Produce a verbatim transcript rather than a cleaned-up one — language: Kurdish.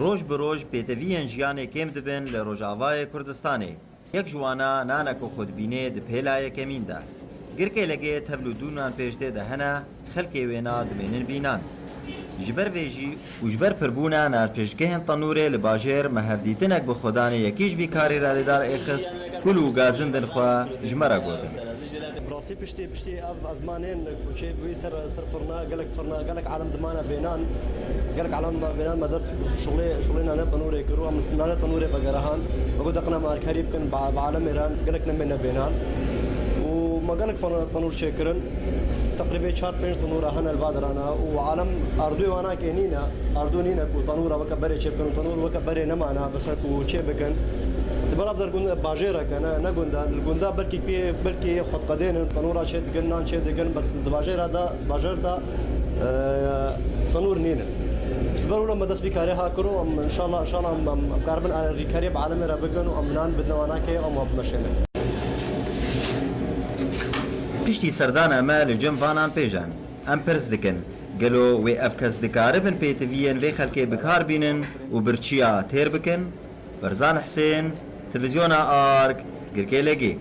Roj bi roj pêtiviyên jiyanê kêm dibin li Rojavayê Kurdistanê. Yek ji wana nanek ku xwe dibînê di pêla yekemîn de. Girkê Legê tevl û dû nan pêş dê de hene, xelkê wêna dimênin vî nan. Ji ber vê jî û ji ber pirbûna nanpêşgehên tenûrê li bajêr me hevdîtinek bi xwedanê yekî ji vî karî re li dar êxist, kul û gazindin xwe ji me re gotin. Bi rastî piştî, piştî ev ezmanên ku çêbûyî ser, ser firna, gelek firna, gelek alem dimane bênan. Gelek alem bênan me dest şuxlê, şuxlê nane tenûrê kir û em nane tenûrê vegerihan. Me got, deqna me alîkarî bikin, bi, bi alemê re gelek nemêne bênan. Û me gelek firna tenûr çêkirin. Teqrîbê çar pênc tenûra hene li va derana û alem ardûyê wana kê nîne. Ardû nîne ku tenûra weke berê çêbikin û tenûr weke berê nemana, bes ku çêbikin. Di ber ev der gund-, bajêreke, ne, ne gund e. Li gunda belkî pê, belkî xwe diqedênin, tenûra çêdikin, nan çêdikin, bes di bajêra de, bajêr de, e, tenûr nînin. Ji ber wilo me dest vî karê ha kir û em, înşallah, înşallah em, em, em karibin alîkariyê bi alemê re bikin û em nan bidine wana kê em wa bimeşênin. Piştî serdana me li cem vanan pêjan, em pirs dikin, gelo wê ev kes dikaribin pêtiviyên vê xelkê bi kar bînin û birçiya têr bikin? Berzan Hisên, Televîzyona Ark, Girkê Legê.